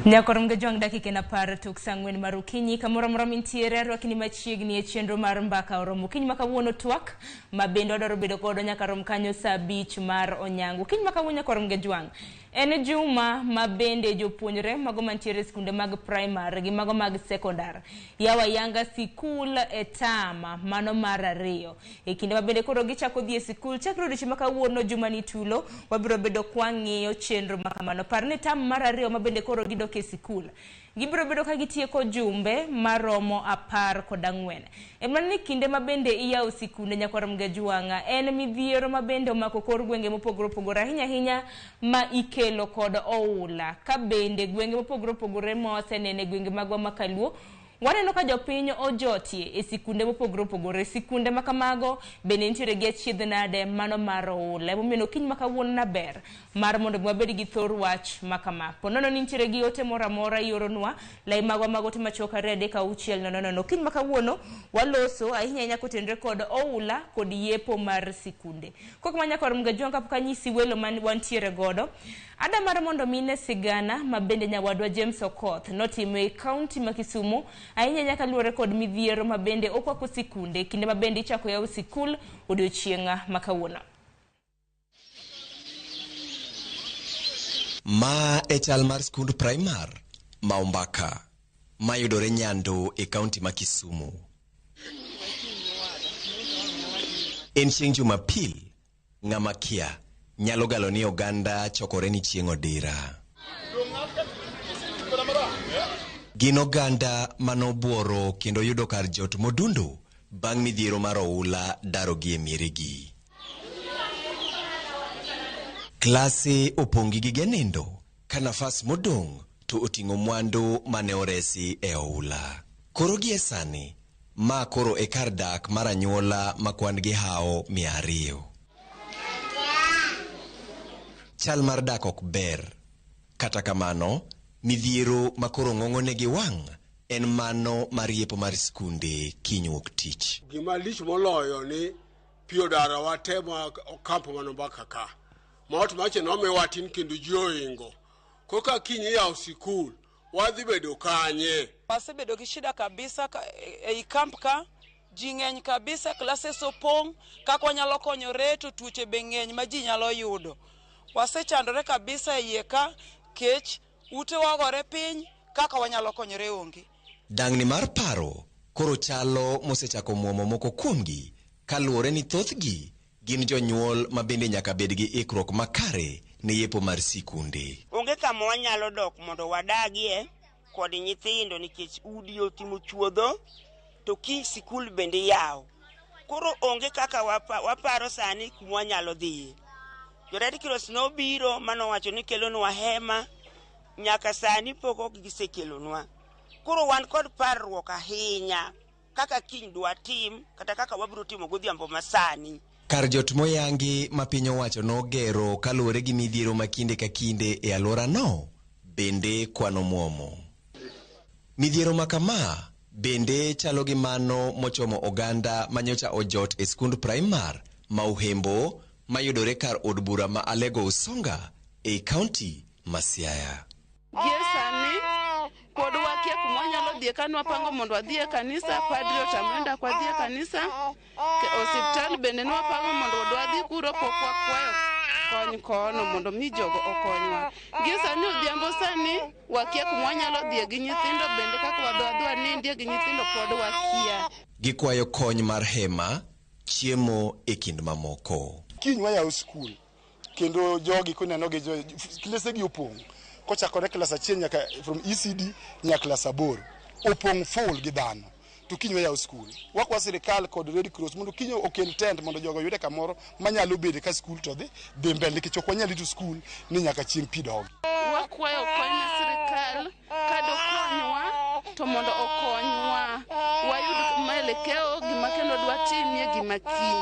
Nyakoro Mgajwang' dakika en 10 tok saa 4 mar okinyi. Kamoro amora mintiere, arwakni machiegni e chenro mar Mbaka Oromo. Okinyi ma kawuono twak ma bende wadwaro bedo godo nyaka rom kanyo saa 5 mar onyango. Okinyi ma kawuono, Nyakoro Mgajwang', en juma ma bende jopuonjre mago mantiere e skunde mag primary gi mago mag sekondar yawo ayanga sikul e term mano mar 2. E kinde ma bende koro gichako dhi e sikul chakre odiochieng' ma kawuono juma ni tulo, wabiro bedo kwang'iyo chenro ma kamano. Par ni term mar 2 ma bende koro gidok e sikul, gibiro bedo ka gitieko jumbe maromo 14. E mana ni kinde ma bende iyawo sikunde, Nyakwar Mgajwang'a, en midhiero ma bende omako kor gwenge mopogore opogore, ahinya ahinya ma ikelo kod oula. Ka bende gwenge mopogore opogore ma wasenene gwenge magwa ma Kaluo, waneno ka jopiny ojotie e sikunde mopogore opogore. Sikunde ma kamago bende nitiere gi achiedh nade mano mar oula. Emomiyo okinyi ma kawuono na ber mar mondo wabed gi thor wach ma kama. Po nono ni nitiere gi ote moro amora, ioronwa lai magwa mag ote machuok 2 3 6 0 0. Okinyi ma kawuono waloso ahinya ahinya kotenore kod oula kod yepo mar sikunde. Kok ma Nyakwar Mgajwang', kapok anyisi welo man wantiere godo, ada mar mondo mine sigana ma bende nyawadwa James Okoth notimo e kaunti ma Kisumu, ahinya ahinya kaluwore kod midhiero ma bende okwako sikunde kinde ma bende ichako yawo sikul odiochieng' ma kawuono. Ma e chal mar skund primar ma Ombaka mayudore Nyando e kaunti ma Kisumu. En chieng' Jumapil, ng'ama kia nyalo galo ni oganda chokore ni chieng' odira. Gin oganda manobuoro kendo yudo kar jot modundo bang' midhiero mar oula darogi e mieregi. Klase opong' gi gige nindo ka nafas modong' to oting'o mwandu mane oresi e oula. Koro gie sani, ma koro e kar dak mar anyuola ma kwan gi hawo 200. Chal mar dak ok ber. Kata kamano, midhiero ma koro ng'ong'onegi wang' en mano mar yepo mar skunde kiny wuok tich. Gima lich moloyo ni pi odarowa te ma kampo man Ombaka ka. Ma ot macha nomiwa tin kendo ji ohingo. Koka kiny iyawo sikul, wadhi bedo kanye? Wasebedo gi shida kabisa ei camp ka, ji ng'eny kabisa, classes opong', kaka wanyalo konyore to tuoche be ng'eny ma ji nyalo yudo. Wasechandore kabisa e iye ka, kech, utewa ogore piny, kaka wanyalo konyore onge. Dang'ni mar paro koro chalo mosechako muomo moko kuomgi kaluwore ni thothgi gin jonyuol ma bende nyaka bed gi ikruok makare ne yepo mar sikunde. Onge kama wanyalo dok mondo wadagie kod nyithindo nikech udi otimo chuodho to kiny sikul bende iyawo. Koro onge kaka waparo sani kuma wanyalo dhiye. Jo Red Cross nobiro manowacho ni kelonwa hema, nyaka sani pok ok gisekelonwa. Koro wan kod parruok ahinya kaka kiny dwatim kata kaka wabiro timo godhiambo masani. Kar jot moyangi ma piny owacho nogero kaluwore gi midhiero ma kinde ka kinde e alworano bende kwano muomo. Midhiero ma kama bende chalo gi mano mochomo oganda manyocha ojot e skund primar ma Uhembo mayudore kar od bura ma Alego Usonga ei kaunti ma Siaya. Gie sani pod wakia kuma wanyalo dhiye. Kane wapango mondo wadhi e kanisa, padri otamre ndak wadhi e kanisa. Osiptal bende ne wapango mondo wadhi kuro, pok wakwayo kony kono mondo mi jogo okonywa. Gie sani odhiambo sani wakia kuma wanyalo dhiye gi nyithindo, bende kaka wadwa wanindie gi nyithindo pod wakia. Gikwayo kony mar hema, chiemo e kind mamoko. Kiny wayawo skul kendo jogi kuneno gi klese gi opong' kochakore klas 1 nyaka from ECD nyaka klas 8 opong' full gi dhano. To kiny wayawo skul, wakwa sirikal kod Red Cross mondo kiny okel tent mondo jogo oyude kamoro manyalo bede ka skul to dhi mbele, nikech ok wanyal rito skul ni nyaka chieng' pi dogi. Wakwayo kony ne sirikal kadokonywa to mondo okonywa wayud maelekeo gima kendo dwatimie gima kiny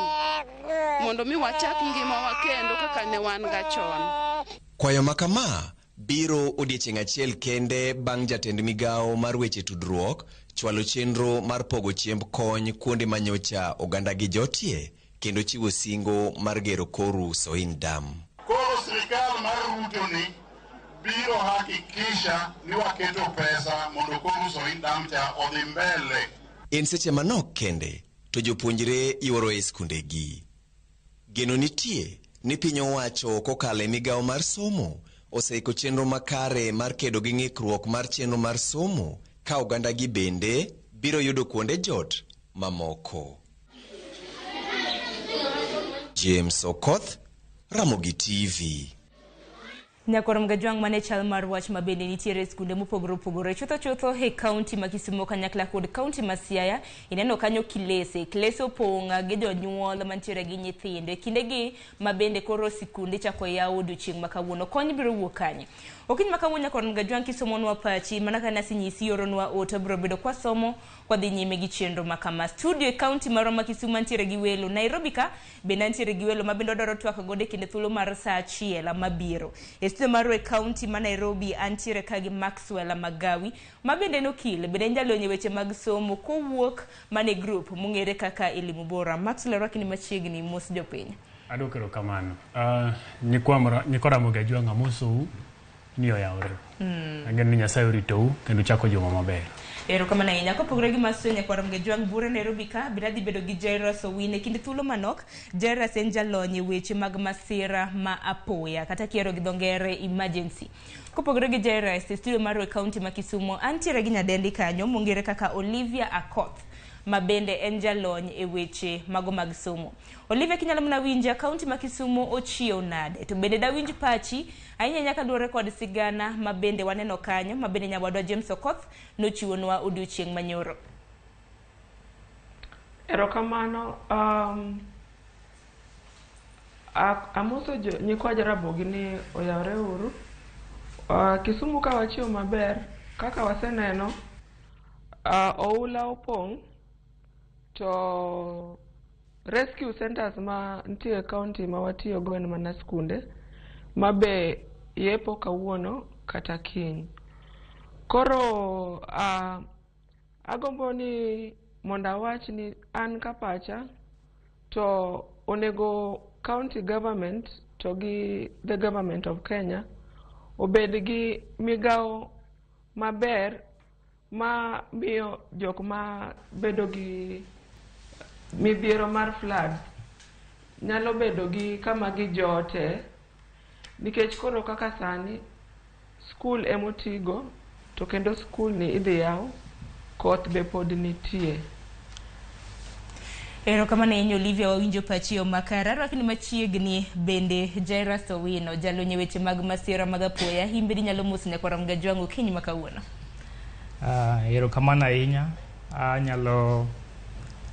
mondo mi wachak ngimawa kendo kaka ne wan ga chon. Kwayo ma kama biro odiechieng' achiel kende bang' jatend migawo mar weche tudruok chwalo chenro mar pogo chiemb kony kuonde manyocha oganda gi jotie kendo chiwo singo mar gero koru Soin Dam. Koro sirikal mar Ruto ni Wabiro hakikisha ni waketo pesa mondo koro Soin Dam cha odhi mbele. En seche manok kende to jopuonjre yuoro e skundegi. Geno nitie ni piny owacho kokalo e migawo mar somo oseiko chenro makare mar kedo gi ng'ikruok mar chenro mar somo ka ogandagi bende biro yudo kuonde jot mamoko. James Okoth, Ramogi TV. Nyakwar Mgajwang' mane chal mar wach ma bende nitiere e skunde mopogore opogore chutho chutho e kaunti ma Kisumo kanyakla kod kaunti ma Siaya. Ineno kanyo kilese kilese opong' gi jonyuol mantiere gi nyithindo e kindegi ma bende koro sikunde chako yaw odiochieng' ma kawuono. Kony biro wuok kanye? Okinyi ma kawuono, Nyakwar Mgajwang', kisomonwa pachi mana ka nasenyisi oronwa ote biro bedo kwasomo kwadhi nyime gi chenro ma kama. Studio e kaunti marwa ma Kisumu antiere gi welo, Nairobi ka bende antiere gi welo ma bende wadwaro twak godo e kinde thuolo mar saa achiel mabiro. E studio marwa e kaunti ma Nairobi antiere ka gi Maxwell Magawi ma bende en okil, bende en jalony e weche mag somo kowuok mana e group mong'ere kaka Elimu Bora. Maxwell, arwaki ni machiegni, mos jopiny. Adwoko erokamano. Nyikwa Ramogi Ajwang' amosou ni oyawre. Ageno ni Nyasaye oritou kendo uchako juma maber. Erokamano ahinya. Kopogore gi Maxwell, Nyakwar Ramogi Ajwang' bure Nairobi ka bende adhi bedo gi Jairus Owino e kinde thuolo manok. Jairus en jalony e weche mag masira ma apoya kata kiero gi dho ngere emergency. Kopogore gi Jairus, e studio marwa e kaunti ma Kisumo antiere gi nyadendi kanyo mong'ere kaka Olivia Akoth ma bende en jalony e weche mago mag somo. Olivia, kinyalo mana winja, kaunti ma Kisumo ochiew nade? To bende dawinj pachi ahinya ahinya kaluwore kod sigana ma bende waneno kanyo ma bende nyawadwa James Okoth nochiwonwa odiochieng' manyoro. Erokamano. Amoso nyikwa Jaramogi ni oyawre uru. Kisumu ka wachiew maber, kaka waseneno, oula opong' to rescue centers ma nitie e county ma watiyogo en mana skunde ma be yepo kawuono kata kiny. Koro agombo ni mondo awach ni an ka pacha to onego county government to gi the government of Kenya obed gi migawo maber ma miyo jok ma bedo gi midhiero mar floods nyalo bedo gi kama gijote, nikech koro kaka sani skul emotigo to kendo skul ni idhi yaw, koth be pod nitie. Erokamano ahinya Olivia, wawinjo pachi yo makare. Arwaki ni machiegni bende Jairus Owino, jalony e weche mag masira mag apoya. In bende inyalo moso Nyakwar Ramogi Ajwang' okinyi ma kawuono. Erokamano ahinya. Anyalo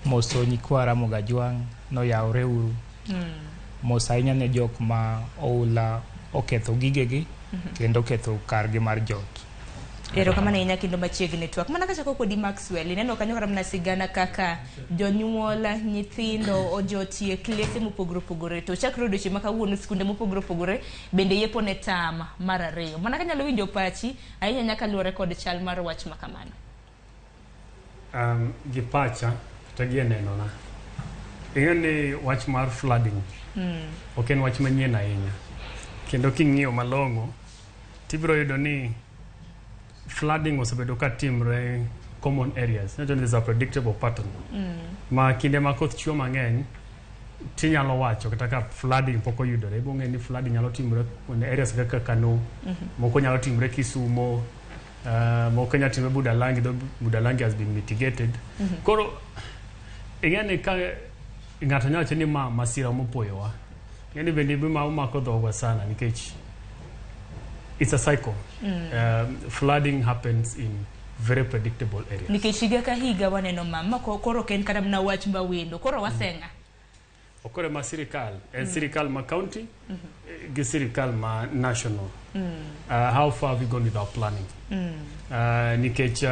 moso nyikwa Ramogi Ajwang' noyawre uru. Mos ahinya ne jok ma oula oketho gigegi kendo oketho kargi mar jot. Erokamano ahinya kendo machiegni twak. Mana kachako kodi Maxwell, ineno kanyo kata mana sigana kaka jonyuol, nyithindo ojotie klese mopogore opogore. To chakre odiochieng' ma kawuono skunde mopogore opogore bende yepo ne tam mar ariyo. Mana kanyalo winjo pachi ahinya ahinya kaluwore kod chal mar wach ma kamano. Gi pacha kata gi e nenona, ing'e ni wach mar flooding ok en wach manyien ahinya. Kendo king'iyo malong'o, tibiro yudo ni flooding osebedo ka timre common areas. Iwacho ni there's a predictable pattern. Ma kinde ma koth chwe mang'eny, tinyalo wacho kata ka flooding pok oyudore, ibiro ng'eyo ni flooding nyalo timore kuonde areas kaka Kano, moko nyalo timore Kisumo, moko nyalo timore Budalangi, though Budalangi has been mitigated. Koro ing'e ni ka ng'ato nyalo wacho ni ma masira mopoyowa, ing'e ni bende gima omako dhogwa sana nikech it's a cycle. Flooding happens in very predictable areas. Nikech higa ka higa waneno ma koro ok en kata mana wach mawendo. Koro waseng'a. Okore ma sirikal, en sirikal ma county gi sirikal ma national. How far have we gone with our planning? Nikech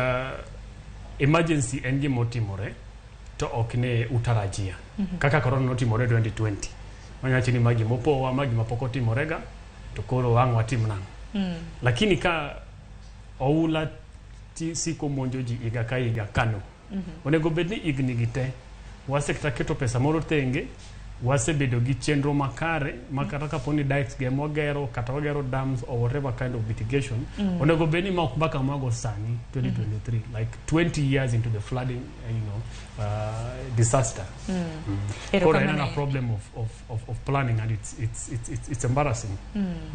emergency en gima otimore to ok ne utarajia. Kaka corona notimore 2020. Wanyalo wacho ni ma gima opowa, ma gima pok otimorega, to koro ang' watim nang'o? Lakini ka oula siko monjo ji higa ka higa Kano. Onego bed ni higni gi te wasekata keto pesa moro tenge Wasebedo gi chenro makare ma kata kapo ni dikes ge mwagero kata wagero dams or whatever kind of mitigation, onego bed ni ma ok mbaka mwago sani 2023, like 20 years into the flooding disaster. Koro en Erokamano a ahinya. Problem of planning, and it's embarrassing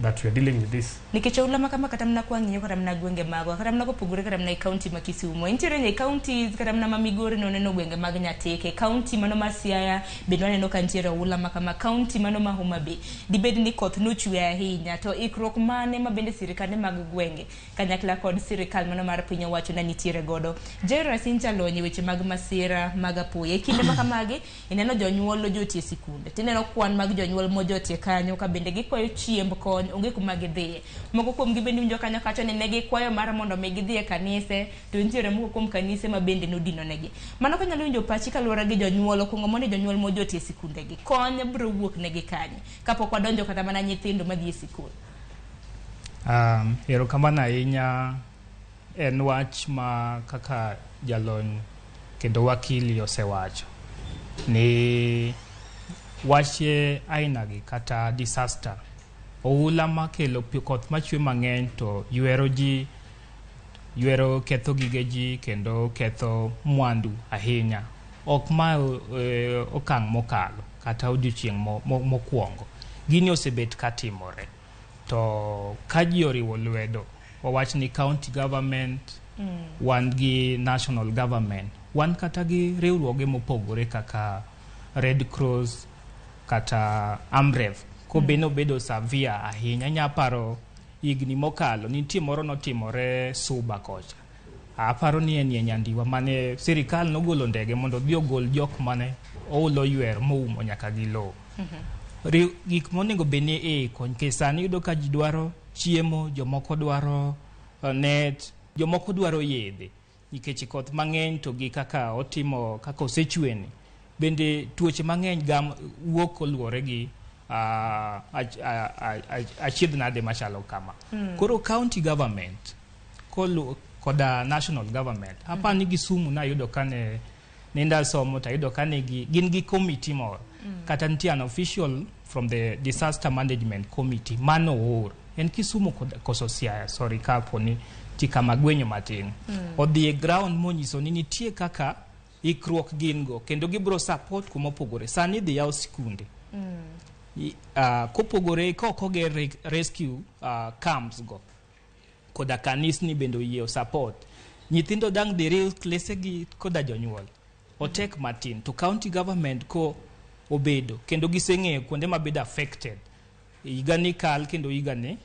that we are dealing with this. Nikech oula ma kama, kata mana kwang'iyo kata mana gwenge magwa, kata mana kopogore kata mana e kaunti ma Kisumu, nitiere e counties kata mana ma Migori, noneno gwenge mag Nyatike, kaunti mano ma Siaya bende waneno ka nitiere oula ma kama, kaunti mano ma Homa Bay dibed ni koth nochwe ahinya. To ikruok mane ma bende sirikande mag gwenge kanyakla kod sirikal mano mar piny owacho ne nitiere godo? Jairus, in jalony e weche mag masira mag apoya, e kinde ma kamagi ineno jonyuol ojotie sikunde, tineno kwan mag jonyuol mojotie kanyo ka bende gikwayo chiemb kony, onge kuma gidhiye. Moko kuomgi bende winjo kanyo kacho ni ne gikwayo mar mondo mi gidhi e kanise, to nitiere moko kuom kanise ma bende nodino negi. Mano kanyalo winjo pachi kaluwore gi jonyuol okuongo, mondo jonyuol mojotie sikundegi, kony biro wuok negi kanye kapok wadonjo kata mana nyithindo madhi e sikul? Erokamano ahinya. En wach ma kaka jalony kendo wakili osewacho ni wache aina gi kata disaster, oula makelo pi koth machwe mang'eny to ywero ji, ywero, ketho gige ji kendo ketho mwandu ahinya. Ok ma okang' mokalo kata odiochieng' mokwongo gini osebet katimore. To ka ji oriwo lwedo, wawach ni county government, wan gi national government, wan kata gi riwruoge mopogore kaka Red Cross kata Amref, kobe nobedo severe ahinya. Inya paro higni mokalo nitie moro notimore Suba kocha, aparo ni en e Nyandiwa, mane sirikal nogolo ndege mondo odhi ogol jok mane oula oywer moumo nyaka gi lowo. Gik monego bed ni iiko, nikech sani iyudo ka ji dwaro chiemo, jomoko dwaro net, jomoko dwaro yedhe, nikech koth mang'eny to gi kaka otimo, kaka osechweni, bende tuoche mang'eny gam wuok koluwore gi achiedh nade machalo kama. Koro county government koda national government, apani ni Kisumu nayudo kane nenda somo, tayudo ka nigi gin gi committee moro, kata nitie an official from the disaster management committee mano oor en Kisumu kod koso Siaya, sorry kapo ni ti kama gwenyo matin, odhi e ground monyiso ni nitie kaka ikruok gin go kendo gibro support kuma opogore. Sani idhi yaw sikunde. Kopogore ka ok oger rescue camps go, koda kanisni bende oyie support nyithindo, dang' dhi riw klese gi koda jonyuol otek matin. To county government ko obedo kendo giseng'eyo kuonde mabedo affected higa ni kal kendo higa ni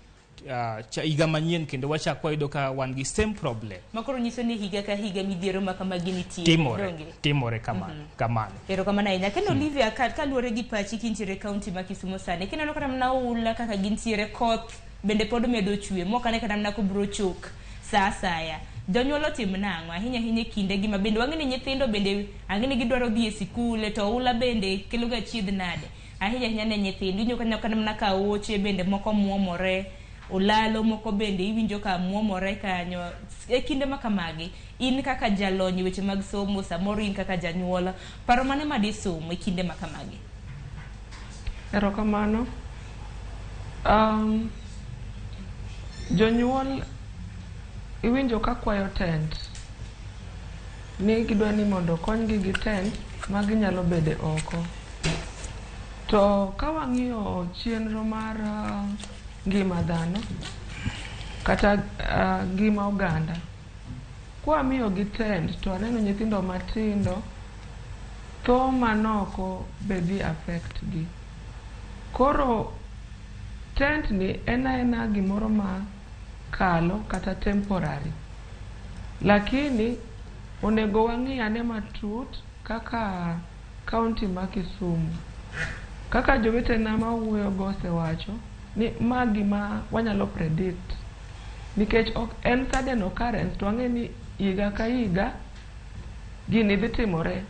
higa manyien kendo wachak wayudo ka wan gi same problem. Makoro nyiso ni higa ka higa midhiero ma kamagi nitie. Timore. Donge? Timore kamano, kamano. Erokamano ahinya. Kendo Olivia, kaluwore gi pachi kintiere e kaunti ma Kisumu sani, kineno kata mana oula kaka gintiere, koth bende pod medo chwe mokane kata mana kobro chok sa asaya, jonyuol otim nang'o ahinya ahinya e kindegi ma bende wang'e ni nyithindo bende ang'e ni gidwaro dhi e sikule, to oula bende kelo ga chiedh nade ahinya ahinya ne nyithindo? Iwinjo kanyo kata mana ka aoche bende moko muomore, olalo moko bende iwinjo ka muomore kanyo. E kinde ma kamagi, in kaka jalony e weche mag somo, samoro in kaka janyuol, paro mane ma disomo e kinde ma kamagi? Erokamano. Jonyuol iwinjo ka kwayo tent, ni gidwa ni mondo okonygi gi tent ma ginyalo bede oko. To ka wang'iyo chenro mar ngima dhano kata ngima oganda, kwamiyogi tent to aneno nyithindo matindo tho manoko be dhi affect gi. Koro tent ni en aena gimoro ma kalo kata temporary. Lakini onego wang'i ane matut kaka county ma Kisumu. Kaka jowetena mawuoyo go osewacho ni ma gima wanyalo predict, nikech ok en sudden occurrence, to wang'e ni higa ka higa gini dhi timore.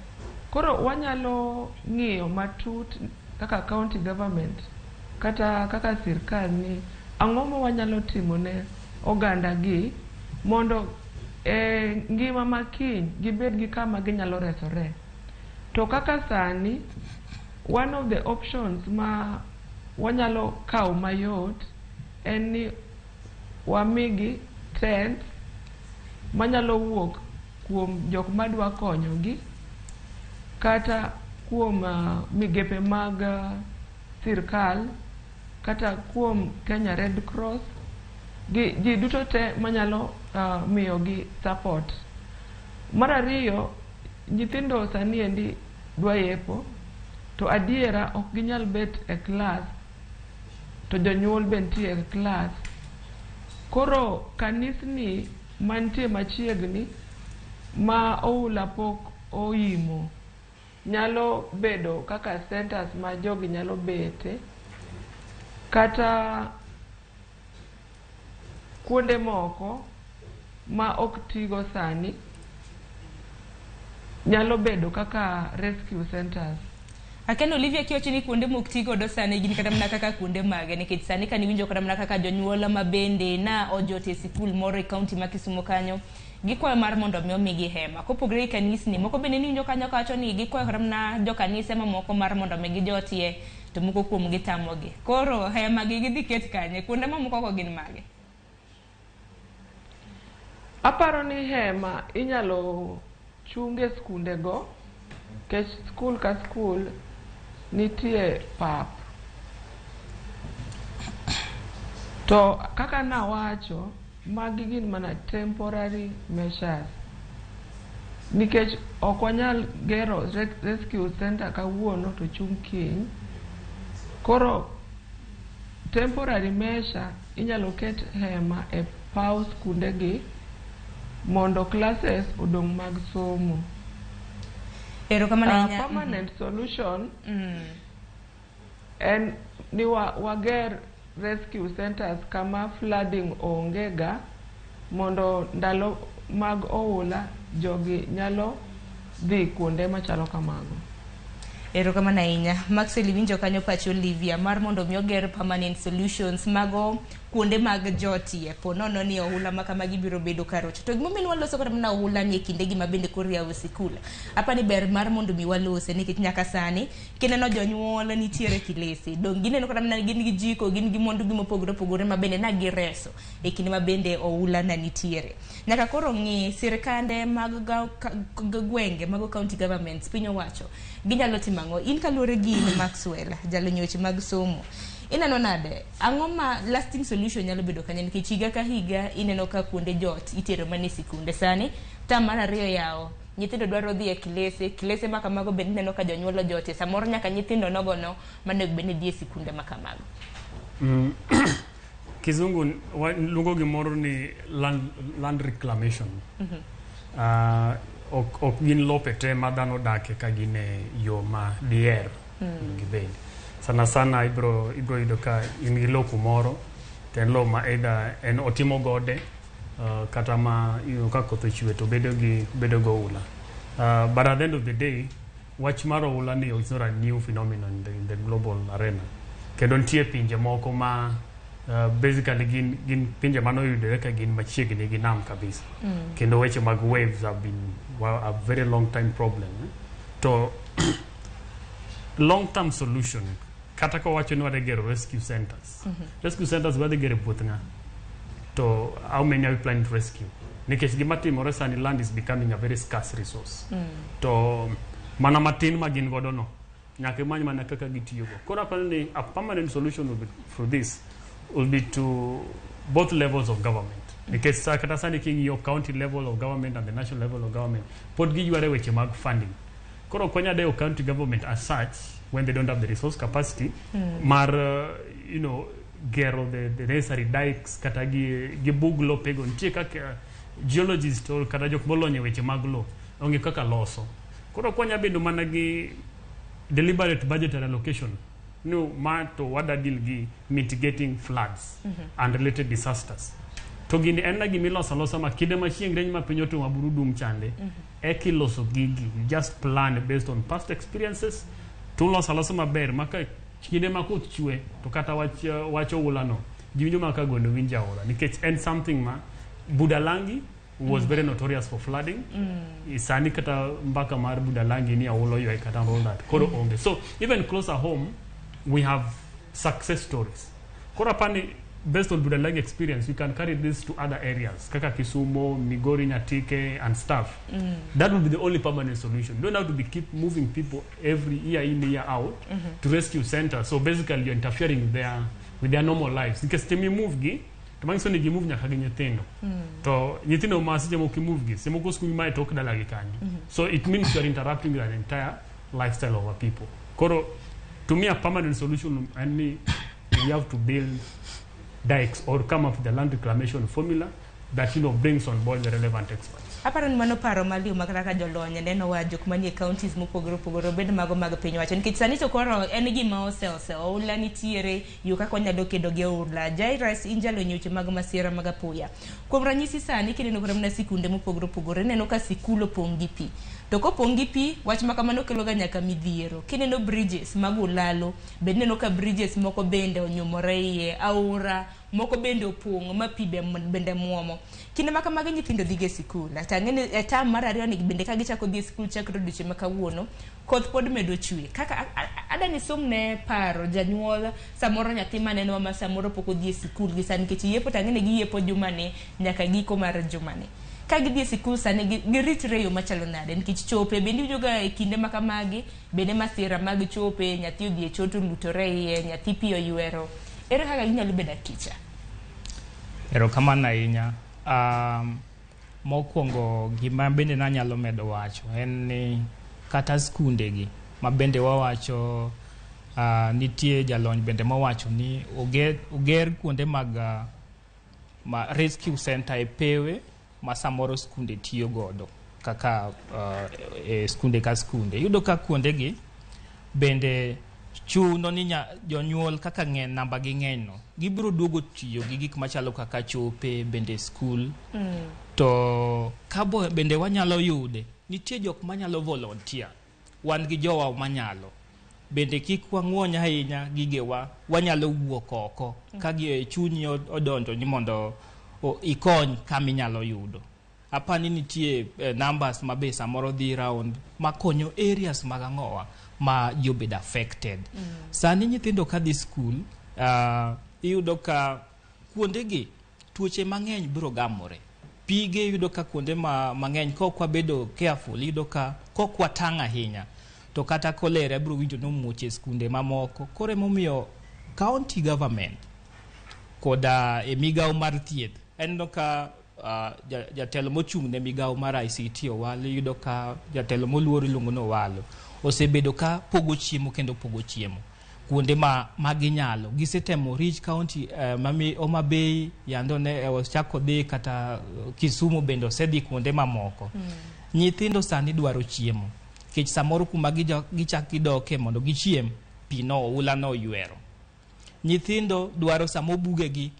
Koro wanyalo ng'iyo matut kaka county government kata kaka sirkal ni ang'o ma wanyalo timo ne oganda gi mondo e ngima ma kiny gibed gi kama ginyalo resore. To kaka sani One of the options ma wanyalo kawo mayot en ni wamigi tent manyalo wuok kuom jok madwa konyogi kata kuom migepe mag sirkal kata kuom Kenya Red Cross gi ji duto te manyalo miyogi support. Mar ariyo, nyithindo sani endi dwa yepo to adiera ok ginyal bet e klas to jonyuol be nitie e klas. Koro kanisni mantie machiegni ma oula pok oimo nyalo bedo kaka centers ma jogi nyalo bete kata kuonde moko ma ok tigo sani nyalo bedo kaka rescue centers. Akeno Olivia, kiwacho ni kuonde mok ti godo sani gin kata mana kaka kuonde mage? Nikech sani kaniwinjo kata mana kaka jonyuol ma bende na ojot e sikul moro e kaunti ma Kisumo kanyo gikwayo mar mondo mi omigi hema. Kopogore gi kanisni moko bende niwinjo kanyo kawacho ni gikwayo kata mana jokanise mamoko mar mondo mi gijotie, to moko kuom gi tamogi. Koro hema gi gidhi ket kanye? Kuonde mamoko go gin mage? Aparo ni hema inyalo chung e skunde go nikech skul ka skul nitie pap. To kaka nawacho, magi gin mana temporary measures nikech ok wanyal gero rescue center kawuono to chung kiny. Koro temporary measure inyalo ket hema e paw skunde gi mondo classes odong' mag somo. Erokamano ahinya. Permanent solution en ni wager rescue centers kama flooding onge ga mondo ndalo mag oula jogi nyalo dhi kuonde machalo kamago. Erokamano ahinya. Maxwell, iwinjo kanyo pach Olivia mar mondo mi oger permanent solutions mago kuonde mag jotie po nono ni oula ma kamagi biro bedo karocho. To gimomiyo waloso kata mana oula ni e kindegi ma bende koro yawo sikul. Apa ni ber mar mondo mi walose nikech nyaka sani kineno jonyuol nitiere kilese. Dong gineno kata mana gin gi jiko, gin gi mwandu gi mopogore opogore ma bende na gireso e kinde ma bende oula na nitiere. Nyaka koro ng'i sirkande mag gwenge, mago county governments, piny owacho ginyalo timo ang'o? In kaluwore gi in Maxwell, jalony e weche mag somo, ineno nade? Ang'o ma lasting solution nyalo bedo kanyo? Nikech higa ka higa ineno ka kuonde jot itero mana e sikunde. Sani tam mar ariyo yawo, nyithindo dwaro dhi e kilese, kilese ma kamago bende ineno ka jonyuol ojotie. Samoro nyaka nyithindo nogono manego bed ni dhi e sikunde ma kamago. Kizungu luongo gimoro ni land reclamation. Ok gin lope te ma dhano dake ka gin e yo ma diher gibed. Sana sana ibro yudo ka in gi lo kumoro to en lo ma either en otimo gode kata ma iyudo ka koth ochwe to bedo gi oula. But at the end of the day, wach mar oula ni is not a new phenomenon in the global arena. Kendo nitie pinje moko ma basically gin pinje manoyudore ka gin machiegni gi nam kabisa. Kendo weche mag waves have been, well, a very long time problem. Eh? To long term solution, kata ka wacho ni wadhi gero rescue centers. Rescue centers wadhi gero e puoth ng'a? To how many are we planning to rescue? Nikech gima timore sani, land is becoming a very scarce resource. To mana matin ma gin godo no, nyaka imany mana kaka gitiyogo. Koro aparo ni a permanent solution will be, for this will be to both levels of government. Nikech kata sani king'iyo county level of government and the national level of government, pod giyware weche mag funding. Koro ok wanyal dewo county government as such when they don't have the resource capacity mar gero the necessary dikes kata gi bug lopego. Nitie kaka geologist or kata jok molony e weche mag lo onge kaka loso. Koro ok wanyal bedo mana gi deliberate budgetary allocation no ma to wada deal gi mitigating floods and related disasters. To gini en na gimiloso alosa ma kinde ma chieng' rieny ma piny otwo ma buru dum chande, eka iloso gigi. You just plan based on past experiences to uloso alosa maber ma ka kinde ma koth chwe to kata wach oula no ji winjo mana ka gondo winjo aora, nikech en something ma Budalangi was very notorious for flooding. Sani kata mbaka mar Budalangi ni Aolo ywe kata and all that. Koro onge. So even closer home, we have success stories. Koro apani based on Budalangi experience, we can carry this to other areas, kaka Kisumu, Migori, Nyatike, and stuff. That will be the only permanent solution. You don't have to be keep moving people every year in, year out to rescue centers. So basically, you're interfering with their normal lives. Nikech seche mimove gi, to manyiso ni gimove nyaka gi nyithindo. To nyithindo ma seche moko imove gi, seche moko skul ma e tok dalagi kanyo. So it means you are interrupting the entire lifestyle of our people. Koro, to me, a permanent solution en ni we have to build dikes or come up with a land reclamation formula that brings on board the relevant experts. Aparo ni mano paro maliw ma kata ka jolony neno wa jok manie counties mopogore opogore, obed mago mag piny wacho, nikech sani to koro en gima oseose oula nitiere yo kaka wanyalo kedo gi oula. Jairus, in jalony e weche mag masira mag apoya. Kuom ranyisi, sani kineno kata mana sikunde mopogore opogore, ineno ka sikul opong' gi pi, to kopong' gi pi, wach ma kamano kelo ga nyaka midhiero. Kineno bridges mag ulalo bende, ineno ka bridges moko bende onyumore iye aora, moko bende opong' ma pi bende muomo. Kinde ma kamagi nyithindo dhiga e sikul. To ang'e ni e term mar ariyo ni bende ka gichako dhi e sikul chakre odiochieng' ma kawuono, koth pod medo chwe. Kaka adwa ni isomne paro janyuol samoro nyathi manenowa ma samoro pok odhi e sikul gi sani, nikech yepo to ang'e ni giyepo jumani nyaka giko mar jumani. Ka gidhi e sikul sani, giritre e yo machalo nade? Nikech chope bende iwinjo ga e kinde ma kamagi bende masira mag chope, nyathi odhi e cho to olutore iye, nyathi pi oywero. Ere kaka ginyalo bedo akicha? Erokamano ahinya. Mokwongo gima bende nanyalo medo wacho en ni kata skunde gi ma bende wawacho, nitie jalony bende mowacho ni oger kuonde mag ma rescue center e pewe ma samoro skunde tiyo godo kaka e skunde ka skunde. Iyudo ka kuonde gi bende chuno ni jonyuol kaka ng'eny, namba gi ng'eny no, gibiro duogo tiyo gi gik machalo kaka chope bende skul. To kabo bende wanyalo yude, nitie jok manyalo volunteer, wan gi jowa manyalo bende. Kik wang'uony ahinya gigewa, wanyalo wuok oko ka gi e chunyi odonjo ni mondo ikony kama inyalo yudo. Apani nitie numbers ma be samoro dhi round makonyo areas mag ang'owa ma ji obedo affected. Sani nyithindo kadhi skul, iyudo ka kuondegi tuoche mang'eny biro gamore. Pige iyudo ka kuonde ma mang'eny kok wabedo careful, iyudo ka kok watang' ahinya to kata kolera biro winjo nomuoch e skunde mamoko. Koro emomiyo county government koda e migawo mar thieth, aneno ka jatelo mochung' ne migawo mar ICT Owalo, iyudo ka jatelo moluor iluongo ni Owalo osebedo ka pogo chiemo kendo pogo chiemo kuonde ma ginyalo. Gisetemo reach county mami Homa Bay yando ne ochako dhi kata Kisumu bende osedhi kuonde mamoko. Nyithindo sani dwaro chiemo nikech samoro kuma gichak gidoke mondo gichiem, pi no oula no oywero. Nyithindo dwaro samo bugegi,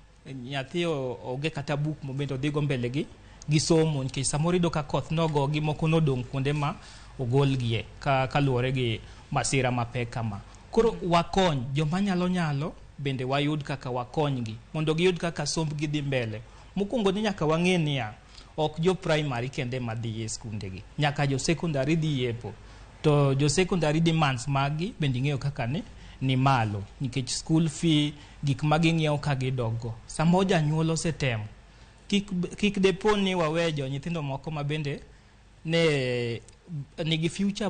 nyathi onge kata buk mobende odhigo mbele gi somo, nikech samoro iyudo ka koth nogogi, moko nodong' kuonde ma ogolgie ka kaluwore gi masira mapek kama. Koro wakony joma nyalo nyalo bende wayud kaka wakonygi mondo giyud kaka sombgi dhi mbele. Mokwongo ni nyaka wang'e niya, ok jo primary kende madhi e skundegi, nyaka jo secondary dhi yepo. To jo secondary demands maggi bende ing'eyo kaka ni malo nikech school fee, gik ma ging'iewo ka gidokgo. Samo janyuol osetemo, kik depo ni wawe jo nyithindo moko ma bende ne nigi future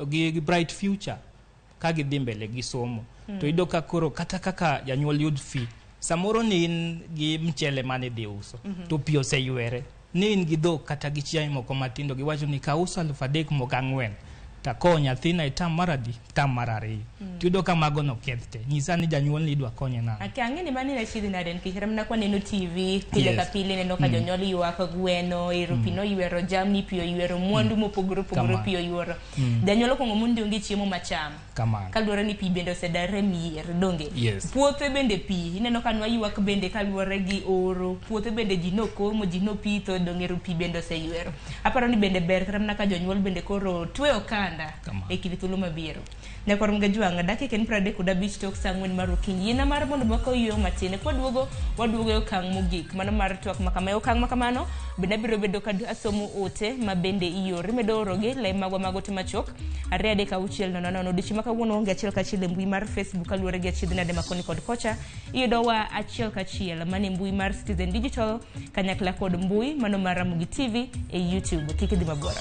gi bright future ka gidhi mbele gi somo. To iyudo ka koro kata kaka janyuol yud fee, samoro ni in gi mchele mane idhi uso to pi oseywere, ni in gi dhok kata gi chiaye moko matindo, giwacho ni kauso 3,000 moko 4 takowo nyathina e term mar adi, term mar ariyo. Tiyudo ka mago noketh te. Nyisa ni janyuol ni idwa konye nang'o? Ake ang'e ni mani achiedh nade, nikech kata mana kwaneno TV pile ka pile, ineno ka jonyuol ywak gweno ero pi noywero, jamni pi oywero, mwandu mopogore opogore pi oywero. Janyuol okuongo mondi onge chiemo macham Kamano. Kaluwore ni pi bende osedarre mier, donge? Yes. Puothe bende pi, ineno ka nwaywak bende kaluwore gi oro, puothe bende ji nokomo, ji nopitho, donge ero pi bende oseywero. Aparo ni bende ber kata mana ka jonyuol bende koro twe okanda Kamano. e kind thuolo mabiro. Nyakwar Mgajwang' dakika en 35 tok saa 4 mar okinyi. Yiena mar mondo wakaw yueyo matin. Kwaduogo, waduogo e okang' mogik. Mano mar twak makama. E okang' makamano, bende abiro bedo ka asomo ote ma bende ioro. Imedo orogi lai magwa mag ote machuok 23600. Odiochieng' ma kawuono waonge achiel kachiel e mbui mar Facebook kaluwore gi achiedh nade ma koni kod kocha. Iyudowa achiel kachiel mana e mbui mar Citizen Digital kanyakla kod mbui mano mar Ramogi TV e YouTube. Kik idhi mabor.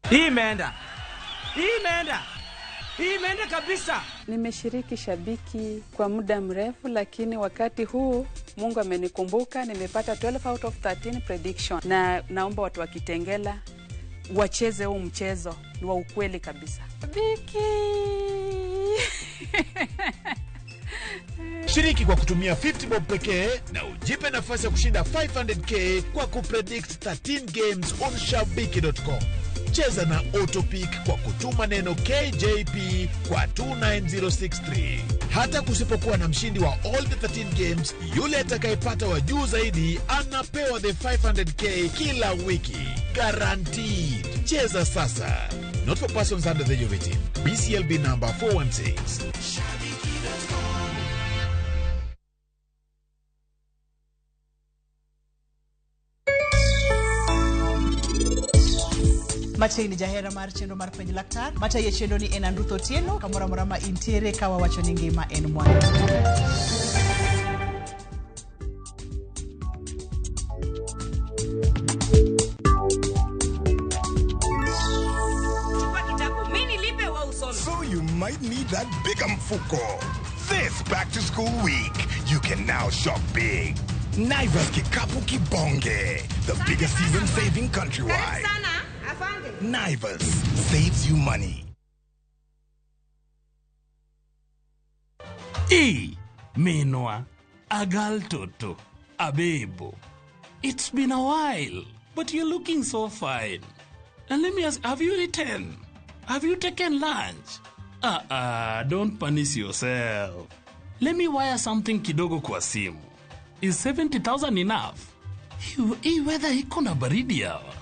Hii imeenda, hii imeenda, hii imeenda kabisa. Nimeshiriki Shabiki kwa muda mrefu, lakini wakati huu Mungu amenikumbuka, nimepata 12 out of 13 prediction, na naomba watu wa Kitengela wacheze huu mchezo, ni wa ukweli kabisa. Shabiki. Shiriki kwa kutumia 50 bob pekee na ujipe nafasi ya kushinda 500k kwa kupredict 13 games on shabiki.com. Cheza na Autopick kwa kutuma neno KJP kwa 29063. Hata kusipokuwa na mshindi wa all the 13 games, yule atakayepata wa juu zaidi anapewa the 500k kila wiki. Guaranteed. Cheza sasa. Not for persons under the age of 18. BCLB number 416. Machiegni jahera mar chenro mar penj laktar matayo chenro ni en Andruth Otieno kamoro amora ma intiere ka wawacho ni ngima en mwandu. So you might need that big mfuko. This back to school week, you can now shop big. Naivas Kikapu Kibonge, the biggest season saving countrywide. Naivas saves you money. E, Minwa, Agal Toto, Abebo. It's been a while, but you're looking so fine. And let me ask, have you eaten? Have you taken lunch? Don't punish yourself. Let me wire something kidogo kwa simu. Is 70,000 enough? Hii weather iko na baridi hawa.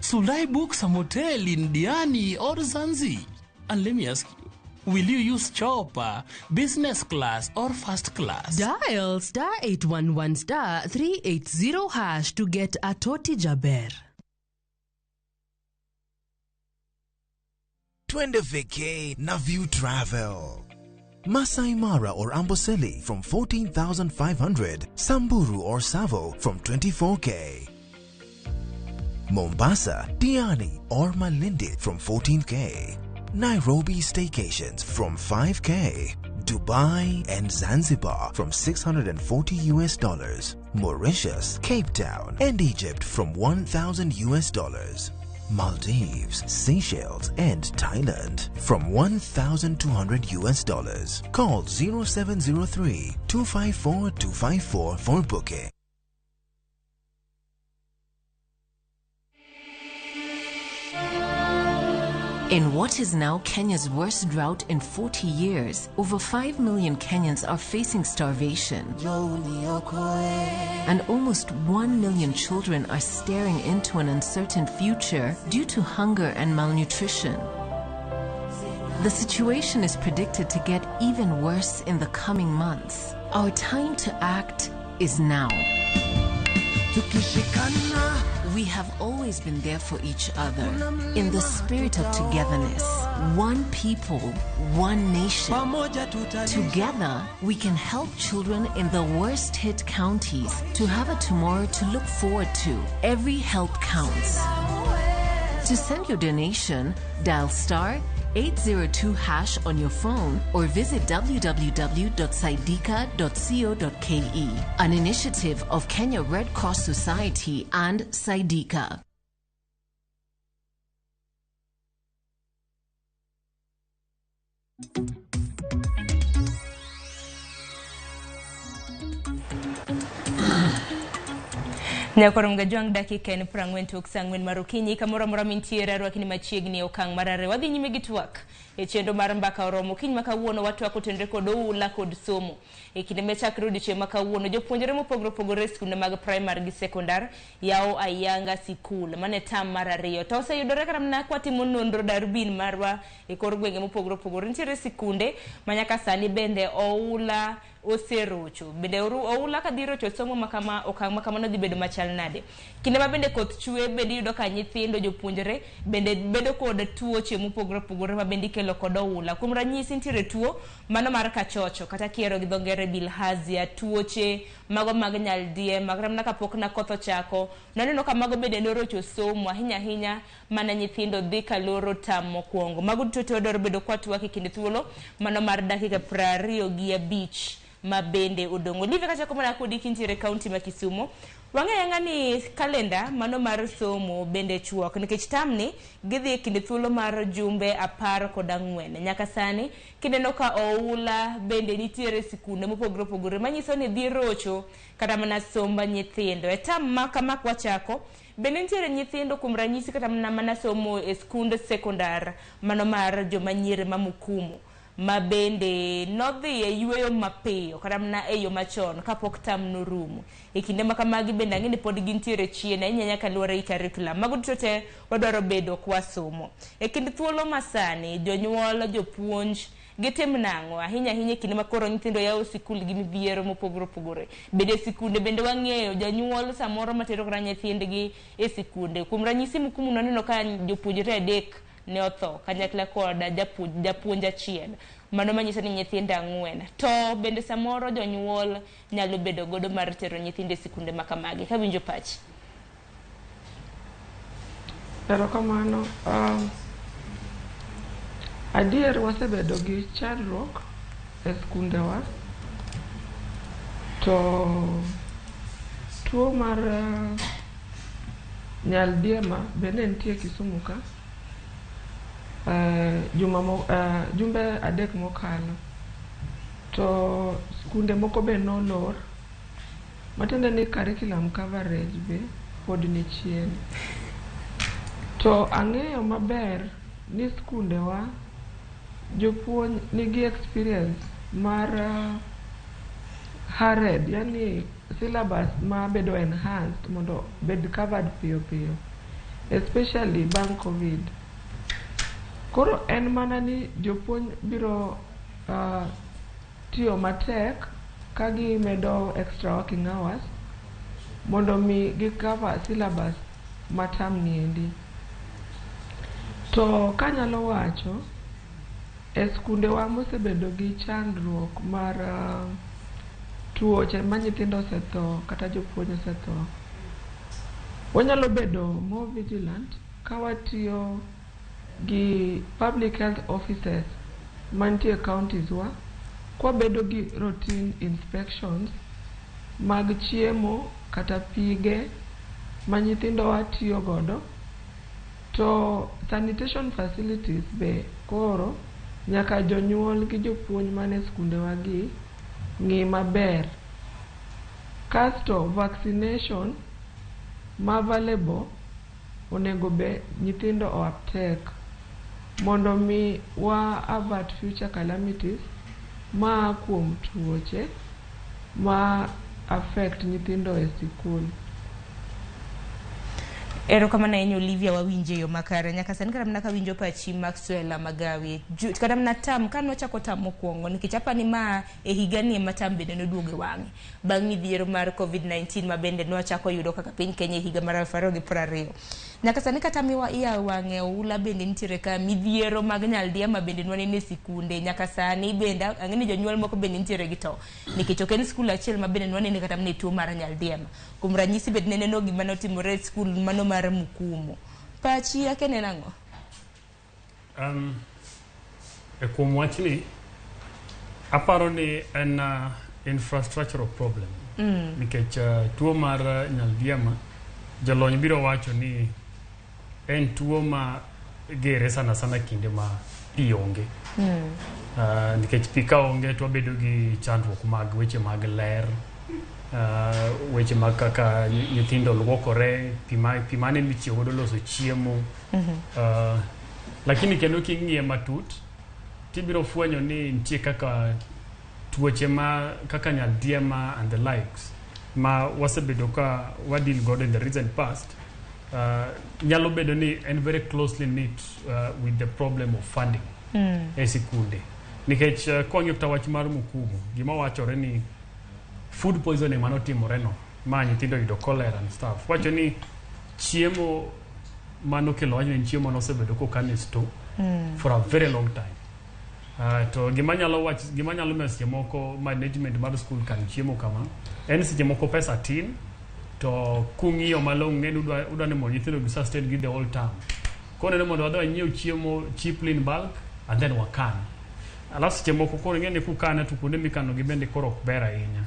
Should I book some hotel in Diani or Zanzi? And let me ask you, will you use chopper, business class, or first class? Dial star 811 star 380 hash to get a Toti Jaber. Twende vacay na View Travel. Masai Mara or Amboseli from 14,500, Samburu or Savo from 24K. Mombasa, Diani or Malindi from 14K. Nairobi staycations from 5K. Dubai and Zanzibar from $640 US. Mauritius, Cape Town and Egypt from $1,000 US. Maldives, Seychelles and Thailand from $1,200 US. Call 0703 254 254 for booking. In what is now Kenya's worst drought in 40 years, over 5 million Kenyans are facing starvation. And almost 1 million children are staring into an uncertain future due to hunger and malnutrition. The situation is predicted to get even worse in the coming months. Our time to act is now. We have always been there for each other in the spirit of togetherness. One people, one nation. Together, we can help children in the worst hit counties to have a tomorrow to look forward to. Every help counts. To send your donation, dial star 802 hash on your phone or visit www.saidika.co.ke. An initiative of Kenya Red Cross Society and Saidika. Nyakorom Gajwang' dakika en 40 tok saa 4 mar okinyi kamoro amora mintiere arwakni machiegni e okang' mar ariyo. Wadhi nyime gi twak e chenro mar mbaka oromo. Okinyi ma kawuono watwak otenore kod oula kod somo. E kinde machakre odiochieng' ma kawuono jopuonjre mopogore opogore e skunde mag primary gi sekondar yawo ayanga sikul. Mano e tam mar ariyo. To oseyudore kata mana kwatimo nonro darubin marwa e kor gwenge mopogore opogore. Nitiere sikunde ma nyaka sani bende oula oserocho. Bende oula kadhi rocho somo makama okang' makamano dhi bedo machal nade? Kinde ma bende koth chwe bende iyudo ka nyithindo jopuonjre bende bedo kod tuoche mopogore opogore ma bende ikelo kod oula. Kuom ranyisi nitiere tuo mano mar kachocho kata kiero gi dho ngere bilharzia, tuoche mago mag nyaldiema kata mana kapok na koth ochako. Naneno ka mago bende norocho somo ahinya ahinya mana nyithindo dhi kaloro tam mokwongo. Mago duto te wadwaro bedo kwatwak e kind thuolo mano mar dakika 25 ma bende odong'. Olivia kachako mana kodi kintiere e kaunti ma Kisumo, wang'eyo ang'e ni kalenda mano mar somo bende chuok nikech tamni gidhi e kind thuolo mar jumbe 14. Nyaka sani kineno ka oula bende nitiere sikunde mopogore opogore manyiso ni dhi rocho kata mana somb nyithindo. E tam ma kama kwachako bende nitiere nyithindo kuom ranyisi kata mana somo e skund sekondar mano mar joma nyiri ma Mukumu ma bende nodhi e yueyo mapiyo kata mana e yo machon kapok tam norumo. E kinde ma kamagi bende ang'e ni pod gintiere chien ahinya ahinya kaluwore gi curriculum. Mago duto te wadwaro bedo kwasomo. E kind thuolo masani, jonyuol, jopuonj gitim nang'o ahinya ahinya e kinde ma koro nyithindo yawo sikul gi midhiero mopogore opogore. Bende sikunde bende wang'eyo janyuol samoro matero kata nyithindgi e sikunde. Kuom ranyisi Mukumu naneno ka jopuonjre 3 ne otho kanyakla kod japuonj achiel. Mano manyiso ni nyithindo 4. To bende samoro jonyuol nyalo bedo godo mar tero nyithindo e sikunde ma kamagi. Kawinjo pachi. Erokamano. Adier wasebedo gi chandruok e skundewa to tuo mar nyaldiema bende nitie Kisumu ka jumbe 3 mokalo to skunde moko be nolor matiende ni curriculum coverage be pod ni chien. To ang'eyo maber ni skundewa jopuonj nigi experience mar hurried, yani syllabus ma bedo enhanced mondo bed covered piyo piyo especially bang' COVID. Koro en mana ni jopuonj biro tiyo matek ka gimedo extra working hours mondo mi gi cover syllabus ma term ni endi. To kanyalo wacho, e skundewa mosebedo gi chandruok mar tuoche ma nyithindo osetho kata jopuonj osetho, wanyalo bedo more vigilant ka watiyo gi public health officers mantie e counties wa, kwabedo gi routine inspections mag chiemo kata pige ma nyithindowa tiyo godo. To sanitation facilities be koro nyaka jonyuol gi jopuonj mane skundewa gi ng'i maber. Kasto vaccination ma available onego be nyithindo o uptake mondo mi wa avert future calamities maa kuom tuoche ma affect nyithindo e sikul. Erokamano ahinya Olivia, wawinje e yo makare. Nyaka sani kata mana kawinjo pachi Maxwell Magawi. Kata mana tam, ka nochako tam mokwongo, nikech apani ma e higani ema tam bende noduogo e wang'e. Bang' midhiero mar COVID-19 ma bende nwachako yudo kaka piny Kenya e higa mar 2020. Nyaka sani kata miwa iyawo wang'e oula bende nitiere ka midhiero mag nyaldiema bende nwaneno e sikunde. Nyaka sani bende ang'e ni jonyuol moko bende nitiere gi to. Nikech ok en skul achiel ma bende nwanene kata mana e tuo mar nyaldiema. Kuom ranyisi bende neneno gima notimore e skul mano mar Mukumu. Pachi ake en ang'o? E kuom wachni, aparo ni en infrastructural problem. Nikech tuo mar nyaldiema, jolony biro wacho ni en tuo ma gere sana sana kinde ma pi onge. Nikech pi ka onge to wabedo gi chandruok mag weche mag ler. Weche mag kaka nyithindo luokore, pi mane mitiyo godo loso chiemo. Lakini kendo king'iye matut, tibiro fwenyo ni nitie kaka tuoche ma kaka nyaldiema and the likes ma wasebedo ka wa deal godo in the recent past, nyalo bedo ni en very closely knit with the problem of funding e sikunde. Nikech kwang'iyo kata wach mar Mukumu, gima wachore ni food poisoning manotimore no, ma nyithindo oyudo cholera and stuff. Wacho ni chiemo manokelo wachno en chiemo manosebedo kokan e store for a very long time. To gima nyalo wach, gima nyalo miyo seche moko management mar school kan chiemo kama en seche moko pesa tin, to kung'iyo malong'o ng'eni udwa ni mondo nyithindo gi sustain gi the whole term. Koro neno mondo wadhi wanyiew chiemo cheaply in bulk and then wakan. Alafu seche moko koro ing'e ni kukane to kuonde mikano gi bende koro ok ber ahinya.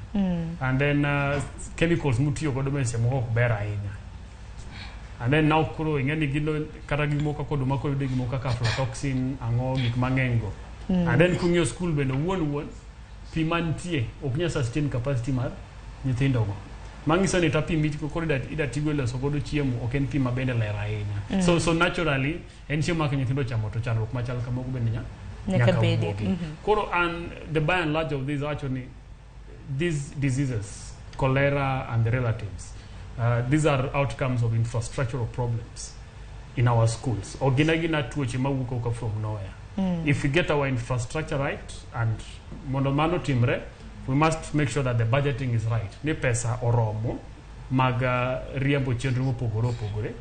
And then chemicals mutiyo godo bende seche moko ok ber ahinya. And then now koro ing'e ni gino kata gik moko kaka oduma koro yudo gik moko kaka aflatoxin, ang'o, gik mang'eny go. And then kung'iyo school bende wuon wuon pi mantie ok nyal sustain capacity mar nyithindo go. Manyiso ni ta pi mitigo koro ida tigo e loso godo chiemo ok en pi ma bende ler ahinya. So naturally en chiemo ma ka nyithindo ochamo to chandruok machal kamago bende Nyaka bede. wuogi. Koro an the by and large of this actually these diseases, cholera and the relatives, these are outcomes of infrastructural problems in our schools. Ok gin agina tuoche mawuok oko from nowhere. If we get our infrastructure right, and mondo mano timre, we must make sure that the budgeting is right. Ni pesa oromo mag riembo chenro mopogore opogore.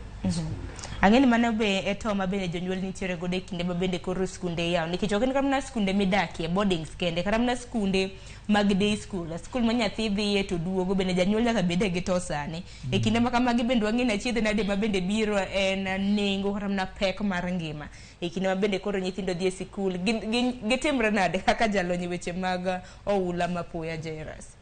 Ang'e ni mano be e to ma bende jonyuol nitiere godo e kinde ma bende koro skunde iyawo, nikech ok en kata mana skunde midakie, boardings kende, kata mana skunde mag day school, skul ma nyathi dhiye to duogo, bende janyuol nyaka bede gi to sani e kinde ma kamagi bende wang'e ni achiedh nade ma bende biro en nengo kata mana pek mar ngima e kinde ma bende koro nyithindo dhi e sikul gitimre nade kaka jalony e weche mag oula mapoya Jairus.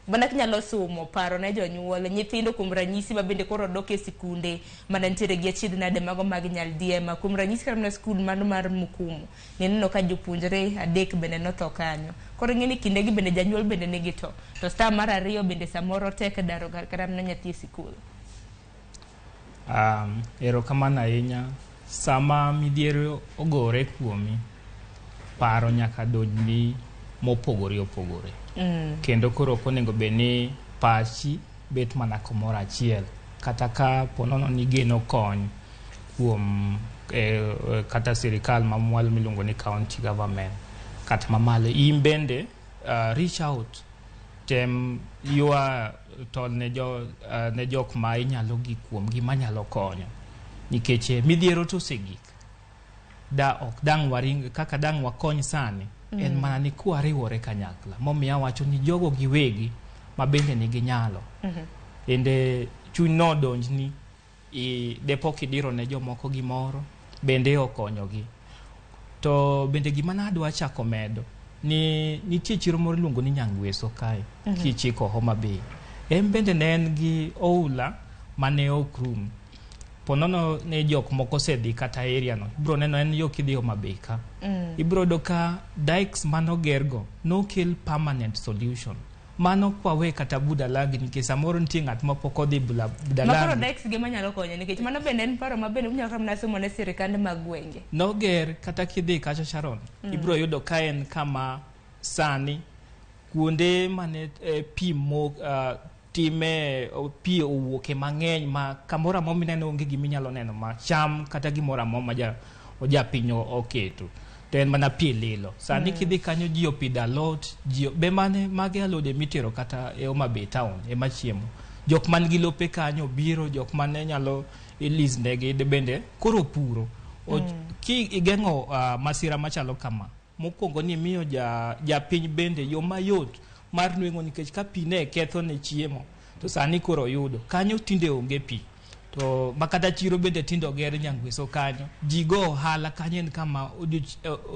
Mana kinyalo sumo paro ne jonyuol nyithindo kuom ranyisi ma bende koro dok e sikunde mana nitiere gi achiedh nade mago mag nyaldiema, kuom ranyisi kata mana skul mano mar Mukumu nineno ka jopuonjre 3 bende notho kanyo. Koro ing'e ni kindegi bende janyuol bende nigi to star mar 2 bende samoro tek daro kata mana nyathi e sikul. Erokamano ahinya. Sama midhiero ogore kuomi, paro nyaka donjni mopogore opogore. Kendo koro ok onego bed ni pachi bet mana kumoro achiel, kata ka ponono ni igeno kony kuom kata sirikal mamwalo miluongo ni county government kata mamalo, in bende reach out, tem ywa tol ne jok ma inyalo gi kuom gi manyalo konyo, nikech midhiero to osegik. Da ok dang' waring kaka dang' wakony sani. En mana ni kwariwore kanyakla, momiyo awacho ni jogo giwegi ma bende nigi nyalo. Bende chuny nodonjni depok idiro ne jomoko gimoro bende okonyogi. To bende gima nadwa chako medo ni nitie chiro moro iluongo ni Nyangweso kae, kichiko Homa Bay. En bende ne en gi oula mane ok rum. Ponono ne jok moko osedhi kata area no, ibro neno en yo kidhi Homa Bay ka. Ibro yudo ka dikes manogergo nokel permanent solution. Mano kwawe kata Budalagi, nikech samoro nitie ng'at ma pok odhi Budalagi. Makoro dikes gi manyalo konyo, nikech mano bende en paro ma bende unyalo kata mana somo ne sirikande mag gwenge. Noger kata kidhi kacha Sharon, ibro yudo ka en kama sani kuonde mane pi mo time pi owuoke mang'eny ma kamoro amora mineno onge gima inyalo neno ma cham kata gimoro amora ma japiny oketo. To en mana pi lilo. Sani kidhi kanyo ji opidho alot, ji be mane mage alode mitero kata e Homa Bay town ema chiemo. Jok man gi lope kanyo biro, jok mane nyalo lease negi bende koro puro. Ki igeng'o masira machalo kama, mokwongo ni miyo japiny bende yo mayot mar nweng'o, nikech ka pi ne ketho ne chiemo to sani koro yudo kanyo tinde onge pi. To makata chiro bende tinde oger Nyangweso kanyo, ji go ohala kanyo, en kama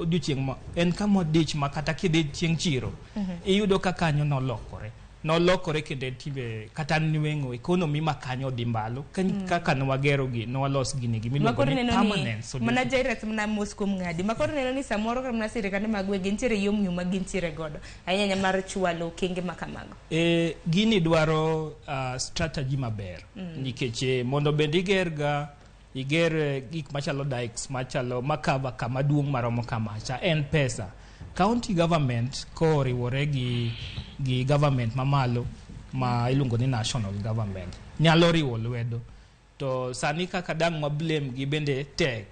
odiochieng' ma en kama odich ma kata kidhi chieng' chiro iyudo ka kanyo nolokore. Nolokore kendo entie kata nweng'o economy ma kanyo odhi mbalo kaka nwagero gi nwalos gini gimiluongo Makoro ni neno permanent ni solution. mana Jairus mana mos kuom ng'adi makoro neno ni samoro kata mana sirikande mag gwenge nitiere yom yom ma gintiere godo ahinya ahinya mar chwalo okenge ma kamago. Gini dwaro strategy maber nikech mondo bende iger ga iger gik machalo dikes machalo makava kama duong' maromo kamacha en pesa. County government koriwore gi government mamalo ma iluongo ni national government nyalo riwo lwedo to sani kaka dang' ma blame gi bende tek,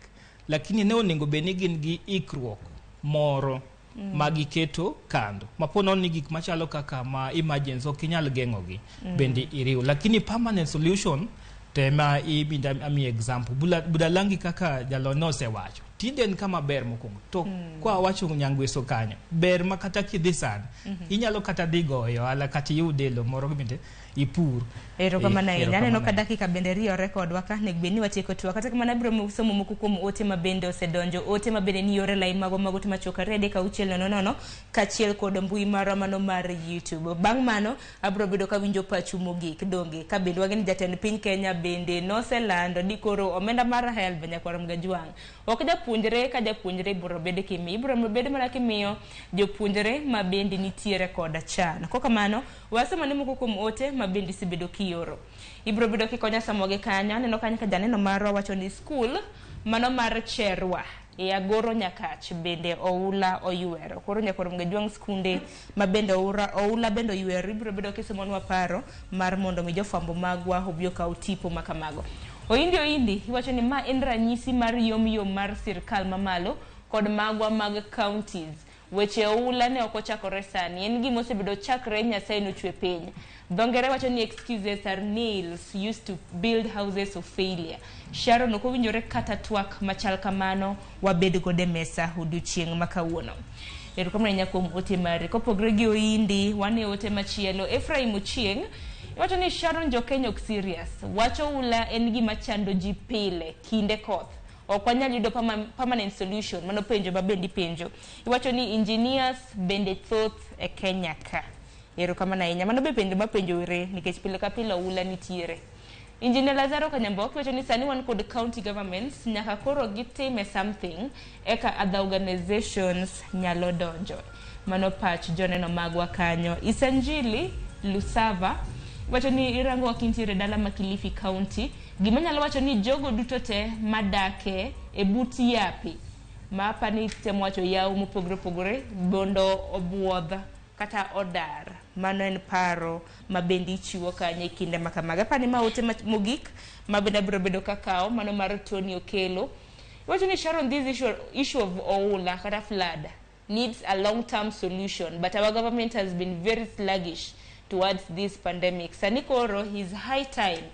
lakini ne onego bed ni gin gi ikruok moro ma giketo kando mapo nono ni gik machalo kaka ma emergency ok inyal geng'ogi bende iriw, lakini permanent solution tema ibinda ami example Budalangi kaka jalony nosewacho tinde en kama ber mokwongo to kwa wacho Nyangweso kanyo ber ma kata kidhi sani inyalo kata dhi goyo ohala kata iyud lo moro bende ipur. Erokamano ahinya. Aneno ka Erokamano. Dakika bende riyore kodwa ka nego bed ni watieko twak. Kata kamano abiro somo moko kuom ote ma bende osedonjo. Ote ma bende ni yore lai magwa mag ote machuok 23600 kaachiel kod mbui marwa mano mar YouTube. Bang' mano abiro bedo kawinjo pachu mogik donge. Ka bende wang'e ni jatend piny Kenya bende noselando ni koro omenda mar HELB nyakwar Mgajwang'. Ok japuonjre ka japuonjre ibiro bed kimiyo. Ibiro bed mana kimiyo jopuonjre ma bende nitiere koda chan. Kokamano, wasomo ne moko kuom ote ma bende isebedo kioro. Ibiro bedo kikonya somo gi kanyo. Aneno kanyo ka janeno marwa wacho ni skul mano mar Cherwa e Agoro Nyakach bende oula oywero. Koro nyakwar Mgajwang' skunde ma bende oula bende oywero. Ibiro bedo kisomonwa paro mar mondo mi jofwambo magwa obi okaw tipo ma kamago. Oindi Oindi iwacho ni ma en ranyisi mar yom yom mar sirkal mamalo kod magwa mag counties. Weche oula ne ok ochakore sani, en gima osebedo chakre Nyasaye nochwe piny. Dho ngere wacho ni excuses are nails used to build houses of failure. Sharon ok owinjore kata twak machal kamano wabed godo e mesa odiochieng' ma kawuono. Erokamano ahinya kuom ote mari. Kopogre gi Oindi, wan e ote machielo. Ephraim Ochieng' iwacho ni Sharon jo Kenya ok serious. Wach oula en gima chando ji pile kinde koth. Ok wanyal yudo permanent solution. Mano penjo ma bende ipenjo. Iwacho ni engineers bende thoth e Kenya ka. Erokamano ahinya. Mano be penjo mapenjore nikech pile ka pile oula nitiere. Engineer Lazaro Kanyambok wacho ni sani wan kod county governments nyaka koro gitime something eka other organizations nyalo donjo. Mano pach joneno magwa kanyo. Isanjili Lusava wacho ni irango kintiere dala ma Kilifi County. Gima nyalo wacho ni jogo duto te madake e but yapi ma apani temo wacho yawo mopogore opogore mondo obuodh kata odar. Mano en paro ma bende ichiwo kanyo e kinde ma kamago. Apani ma ote mogik ma bende abiro bedo kakawo mano mar Tony Okelo. Iwacho ni Sharon, this issue of oula kata flood needs a long-term solution, but our government has been very sluggish towards this pandemic. Sani koro is high time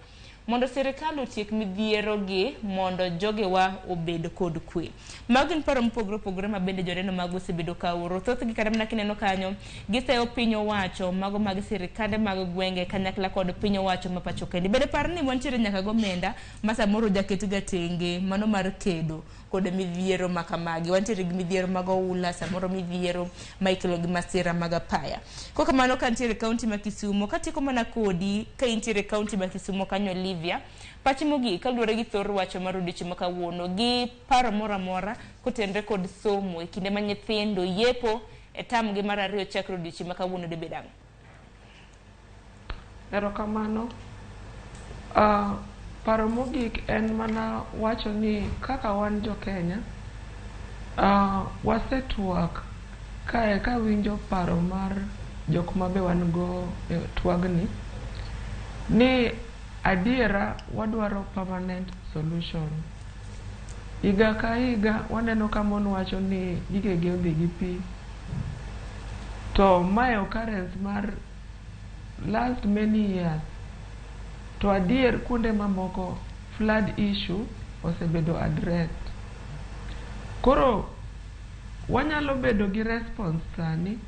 mondo sirikal otiek midhiero gi mondo jogewa obed kod kwe. Mago gin paro mopogore opogore ma bende joneno mag osebedo ka oro. Thothgi kata mana kineno kanyo, giseyo piny owacho mago mag sirikande mag gwenge kanyakla kod piny owacho ma pacho kendi. Bende par ni wantiere nyaka gomenda ma samoro jaket ga tenge mano mar kedo kod midhiero ma kamagi. Wantiere gi midhiero mag oula, samoro midhiero ma ikelo gi masira mag apaya. Kokamano ka nitiere kaunti ma Kisumo, katieko mana kodi ka intiere kaunti ma Kisumo kanyo Olivia, pachi mogik kaluwore gi thor wacho mar odiochieng' ma kawuono gi paro moro amora kotenore kod somo e kinde ma nyithindo yepo e tam gi mar ariyo chakre odiochieng' ma kawuono debed ang'o? Erokamano. Paro mogik en mana wacho ni kaka wan jo Kenya, wasetwak kae kawinjo paro mar jok ma be wan go e twagni ni adiera wadwaro permanent solution. Higa ka higa waneno ka mon wacho ni gigegi odhi gi pi. To mae occurrence mar last many years. To adier kuonde mamoko flood issue osebedo addressed. Koro wanyalo bedo gi response sani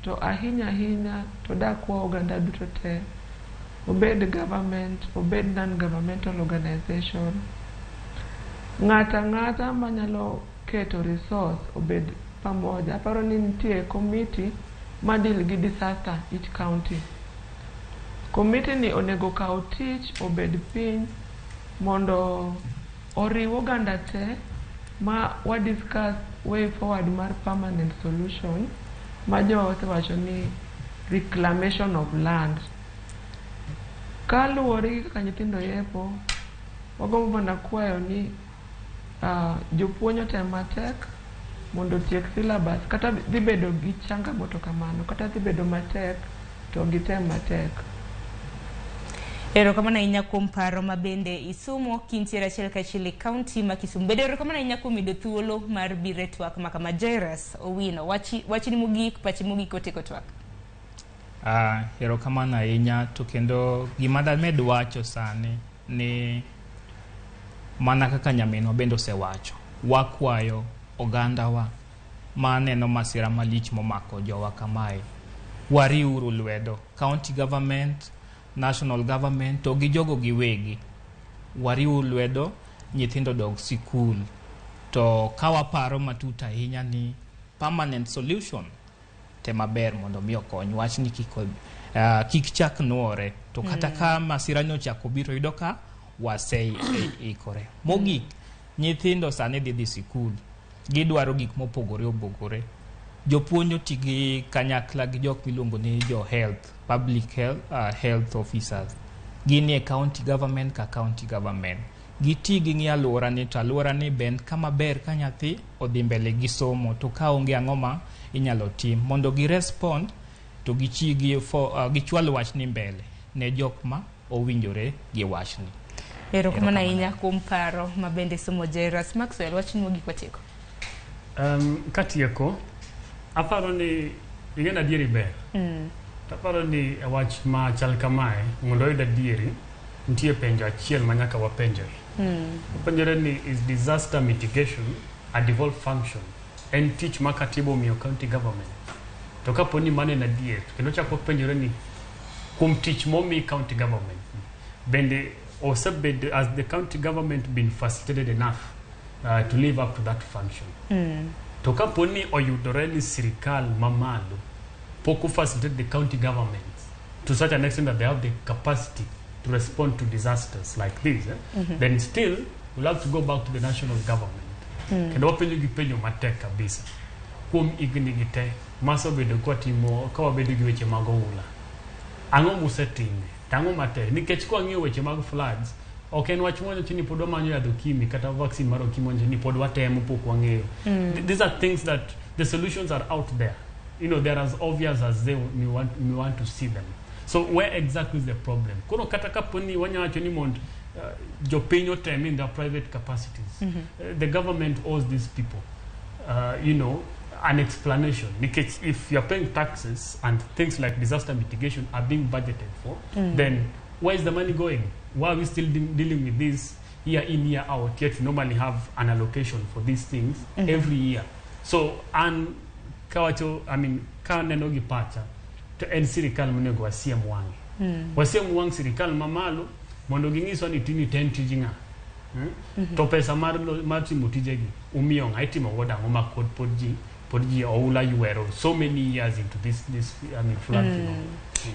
to ahinya ahinya to dakwa oganda duto te obed government, obed non-governmental organization, ng'ato ang'ata manyalo keto resource obed pamoja. Aparo ni nitie committee ma deal gi disaster each county. Komiti ni onego kaw tich obed piny mondo oriw oganda te ma wa discuss way forward mar permanent solution ma jowa osewacho ni reclamation of land. Kaluwore gi kaka nyithindo yepo, wagombo mana kwayo ni jopuonj otem matek mondo otiek syllabus kata dhi bedo gi changamoto kamano kata dhi bedo matek to gitem matek. Erokamano ahinya kuom paro ma bende isumo kintiere achiel kachiel e kaunti ma Kisumu. Bende erokamano ahinya kuom yudo thuolo mar biro e twak ma kama. Jairus Owino, wachni mogik, pachi mogik otieko twak. Erokamano ahinya to kendo gima damed wacho sani ni mana kaka nyaminwa bende osewacho, wakwayo ogandawa maneno masira malich momako jowa kamae, wariuru lwedo county government, national government to gi jogo giwegi, wariuru lwedo nyithindo dog sikul. To ka waparo matut ahinya ni permanent solution tema ber mondo mi okony wachni kik chak nuore to kata ka masira ni ochako biro yudo ka waseikore. Mogik, nyithindo sani dhi sikul, gidwaro gik mopogore opogore. Jopuonj oti gi kanyakla gi jok miluongo ni jo health, public health officers. Gin e county government ka county government giti gi ng'i alwora ni to alwora ni be en kama ber ka nyathi odhi mbele gi somo to ka onge ang'o ma inyalo tim mondo gi respond to gichi gi gichwal wachni mbele ne jok ma owinjore gi wachni. Erokamano ahinya kuom paro ma bende somo, Jairus. Maxwell, wachni mogik watieko. Katieko, aparo ni ing'e ni adieri ber. Aparo ni e wach ma chal kamae, mondo wayud adieri, nitie penjo achiel ma nyaka wapenjre. Wapenjore ni, is disaster mitigation a devolved function? En tich ma katiba omiyo county government? To kapo ni mano en adier, kendo chak wapenjore ni kuom tich momi county government, bende osebed, has the county government been facilitated enough to live up to that function? To kapo ni oyudore ni sirikal mamalo pok facilitate the county governments to such an extent that they have the capacity to respond to disasters like this, eh? Then still we'll have to go back to the national government. Kendo wapenjo gi penjo matek kabisa kuom higni gi te masebedo kwatimo ka wabedo gi weche mag oula, ang'o musetime to ang'o matek? Nikech kwang'iyo weche mag floods, ok en wach mwacho ni pod wamanyo yadh okimi kata vaccine mar okimi wacho ni pod watemo pok wang'eyo. These are things that the solutions are out there. They're as obvious as they we want to see them. So where exactly is the problem? Koro kata kapo ni wanya wacho ni mond jopiny otem in their private capacities, the government owes these people an explanation, nikech if you're paying taxes and things like disaster mitigation are being budgeted for, then where is the money going? Why are we still dealing with this year in, year out, yet we normally have an allocation for these things every year? So an kawacho, I mean, ka neno gi pacha to en sirikal monego wasiem wang'e. Wasiem wang' sirikal mamalo mondo ging'iswa ni tini to en tij ng'a? To pesa mar timo tijegi umiyo ng'a? Itimo godo ang'o ma pod ji oula ywero so many years into this, I mean, flood phenomenon?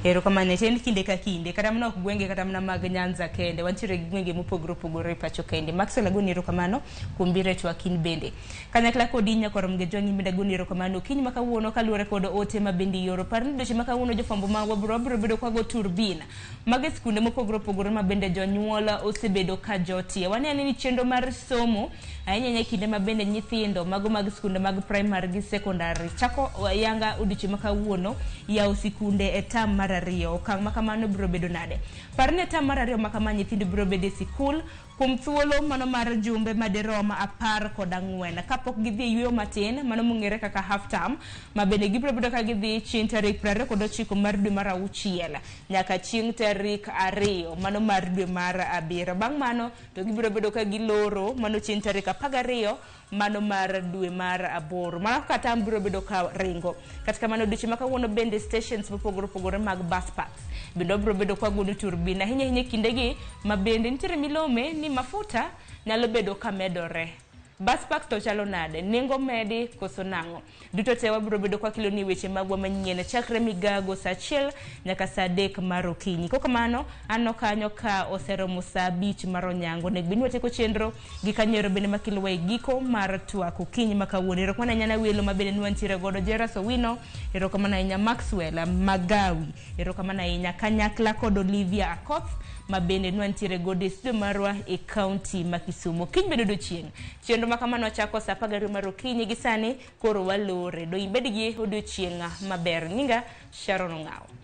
Erokamano. En kinde ka kinde kata mana ok gwenge kata mana mag Nyanza kende, wantiere gi gwenge mopogore opogore e pacho kende. Maxwell, agoni erokamano kuom biro e twak in bende kanyakla kodi. Nyakwarom Gejwang'i bende agoni erokamano okinyi ma kawuono kaluwore kod ote ma bende ioro. Par ni dweche ma kawuono jofwambo magwa biro wabiro bedo kwago turbin mago e skunde mopogore opogore ma bende jonyuol osebedo ka jotie. Waneno ni chenro mar somo ahinya ahinya e kinde ma bende nyithindo mago mag skunde mag primary gi secondary chako yanga odiochieng' ma kawuono yawo sikunde e tam mar ariyo. Okang' ma kamano biro bedo nade? Par ni e tam mar ariyo ma kama nyithindo biro bedo e sikul kuom thuolo mano mar jumbe madirom 14 kapok gidhi e yueyo matin mano mong'ere kaka half term, ma bende gibiro bedo ka gidhi chieng' tarik 29 mar dwe mar auchiel nyaka chieng' tarik 2 mano mar dwe mar abiriyo. Bang' mano to gibiro bedo ka giloro mano chieng' tarik 12 mano mar dwe mar aboro. Mano kaka tam biro bedo ka ringo. Kata kamano, odiochieng' ma kawuono bende stations mopogore opogore mag bus parks bende wabiro bedo kwa godo turbin ahinya ahinya e kindegi ma bende nitiere milome ni mafuta nyalo bedo ka medore. Bus parks to chalo nade? Nengo medi koso nang'o? Duto te wabiro bedo kwa kelo ni weche magwa manyien chakre migago saa 1 nyaka saa 3 mar okinyi. Kokamano, anno kanyo ka oseromo saa 5 mar onyango. Onego bed ni watieko chenro gi kanyo bende makelowa e giko mar twak okinyi ma kawuono. Erokamano ahinya ne welo ma bende ne wantiere godo Jeras Owino, erokamano ahinya Maxwell Magawi, erokamano ahinya kanyakla kod Olivia Akoth ma bende ne wantiere godo e studio marwa e kaunti ma Kisumu. Kiny bende odiochieng'. Chenro ma kamano wachako saa 12 mar okinyi gi sani koro walore. Do ibed gi odiochieng' maber. Nyinga Sharon Ong'awo.